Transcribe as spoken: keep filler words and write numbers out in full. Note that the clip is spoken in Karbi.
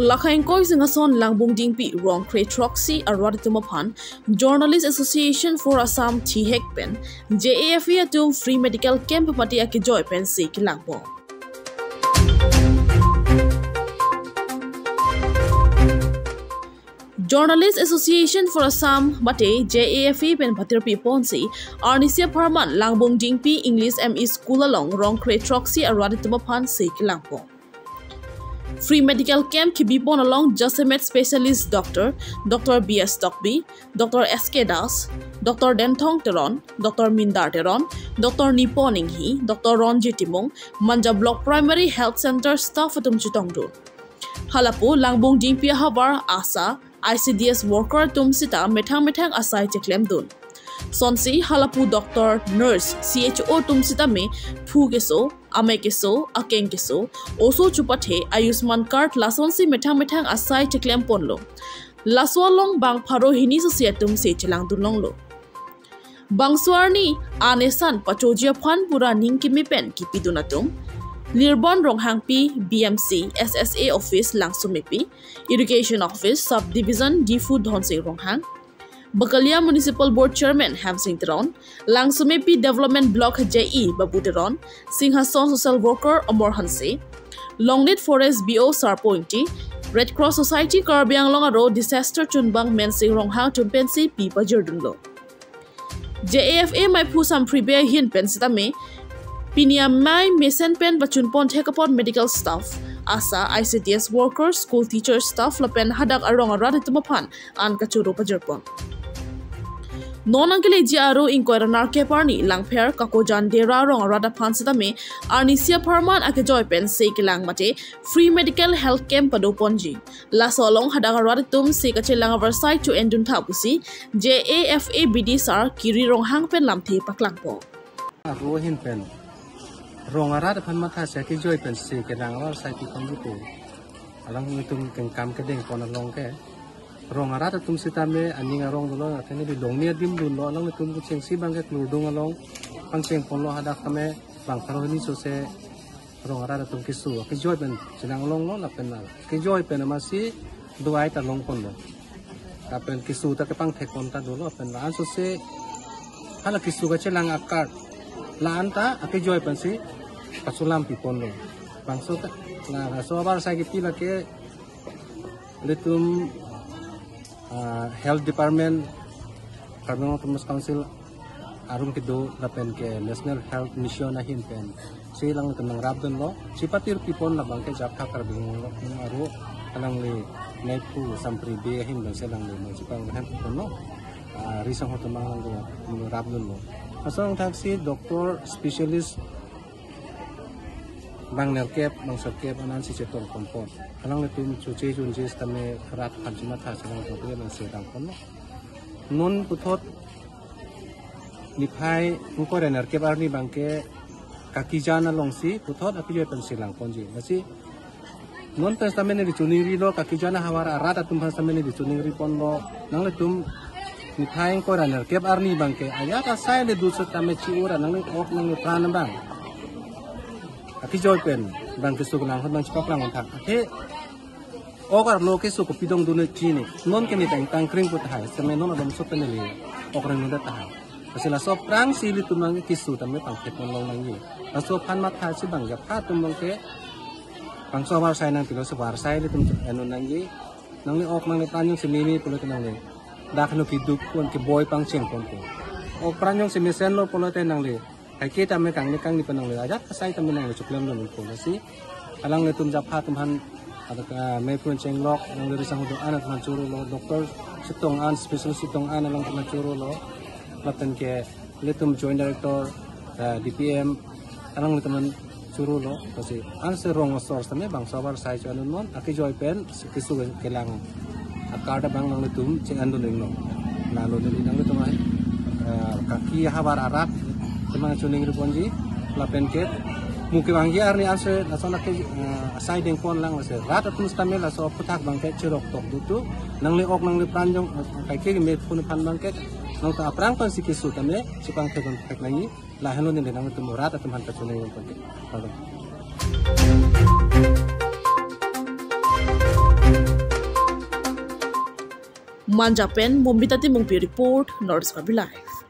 Lakha ingkoi Singhason Langbung Dingpi rong kre throksi arat atum aphan Journalist Association for Assam thihek pen J A F A atum free medical camp mate akejoi pensi kelangpon. Journalist Association for Assam mate J A F A pen patirpi ponsi arnisi apharman Langbung Dingpi English M E School along rong kre throksi arat atum aphansi kelangpon. Free medical camp kebipon along jasemet specialist doctor, Doctor B S Tokbi, Doctor S K Das, Doctor Denthong Teron, Doctor Mindar Teron, Doctor Nipon Inghi, Doctor Ronji Timung, Manja Block Primary Health Center staff atum chetongdun. Halapu Langbung Dingpi ahavar ASHA, I C D S worker atum sita methang methang asai cheklemdun. Sonsi halapu doctor, nurse, C H O atum sitame phu keso, amei keso, akeng keso, oso chupathe, Ayushman card lasonsi methang methang asai cheklemponlo. Laso along bang pharo hini sosi atumsi chelangdun longlo. Bangso arni an esan pachoji aphan pura ning keme pen kepidun atum Lirbon Ronghangpi, B M C, S S A Office Langsumepi, Education Office Subdivision Diphu Dhonsing Ronghang, Bakalia Municipal Board Chairman Hemsing Teron, Langsumepi Development Block J E Babu Teron, Singhason Social Worker Amor Hanse, Longnit Forest B O Sarpo Ingti, Red Cross Society Karbi Anglong aro Disaster Chunbang Mensing Ronghang atum pensi pi pajirdunlo. J A F A maiphu samphribe ahin pen sitame pini amei mesen pen pachunpon thek apot medical staff, ASHA, I C D S worker, school teacher, staff lapen hadak arong arat atum aphan an kachoro pajirpon. Non angkeleji aro ingkoi ra nerkep arni Langpher Kakojan Dera rong arat aphan sitame arnisi apharman akejoi pensi kelang mate free medical health camp padoponji. Laso along hadak arat atumsi kachelang avarsai cho-endun tha pusi J A F A bidi sar Kiri Ronghang pen lamthe paklangpo. Aro ahin pen rong arat aphan matha si akejoi pensi kelang avarsai piponji pu. Alanglitum kengkam kedengpon along ke rong arat atum sitame aning arong dolo, athene di longni adim dunlo, alanglitum kechengsi abang ke klurdung along pangchengponlo, hadak tame bang pharo hini sose rong arat atum keso akejoi pen chelang longlo lapen akejoi pen amatsi dawai ta longponlo. Lapen keso ta kepangthekpon ta dolo lapen la-an sose hala keso kachelang a-card la-an ta akejoi pensi kachelang piponlo. Bangso ta la laso avarsai kepi lake ilitum, ah, Health Department, Karbi Anglong Autonomous Council arum kedo lapen ke National Health Mission ahin pensi alanglitum nangrapdunlo. Si patirpipon labang ke Japha Karbi Anglong aro alangli maiphu samphribe ahin pensi alangli mangchipang hem ponlo. Ah, risang hotomang alangli nangrapdunlo. Asong thaksi doctor specialist bang nerkep, bang serkep anansi chetongponpon. Alanglitum choche junje sitame rat aphan chimatha si alanglitum ke nangsedangponlo. Non puthot niphai ingkoi ra nerkep arni abang ke Kakijan alongsi puthot akejoi pensi langponji. Lasi non pen sitame neli choningrilo, Kakijan ahavar arat atum aphan sitame neli choningriponlo. Nanglitum niphai ingkoi ra nerkep arni abang ke ajat asai le dusot tame chi-ura nangli ok nangli pran abang akejoi pen bang keso kelang ahut bang chipaklang unthak. Athe ok arlo keso kopidong dun chini. Non ke ne tang tangkring pu tahai. Seme non abang so pen neli ok reng nunda tahai. Lasi laso aphrangsi ilitum nangji keso tame pangthekpon long nangji. Laso aphan matha si bang Japha atum abang ke bangso avarsai nangpilo si avarsai ilitum endun nangji. Nangli ok nangli pran jongsi meme pulote nangli dak heno keduk pon keboi pangchengponpo. Ok pran jongsi mesenlo pulote nangli kaike tame kangni kangni pen nangli ajat asai tame nangli choklemdunpo. Lasi alanglitum Japha atum aphan hadak, ah, maiphu chenglok nangli risang hodo-an atum aphan chorolo, doctor chetong-an, specialist chetong-an alangtum aphan chorolo. Lapen ke ilitum Joint Director, ah, D P M alanglitum aphan chorolo. Lasi ansi rong asor sitame bangso avarsai cho-endunnon, akejoi pen si keso kelang a-card abang nanglitum cheng-endun ringlo. Lalo neli nanglitum ai, eh, Kaki ahavar arat atum aphan choningriponji lapen ke mo kevangji arni ansi lason ake, eh, asai dengpon lang lasi rat atum sitame laso aphuthak abang ke chirok tok dutu. Nangli ok nangli pran jong, eh, kaike keme phun aphan abang ke nangta aphrang pensi keso tame chipangthekpon thek nangji. Lahenlo neli nanglitum rat atum aphan kachoningriponji. Pardon. Manja pen Momita Timungpi report, North Karbi Live.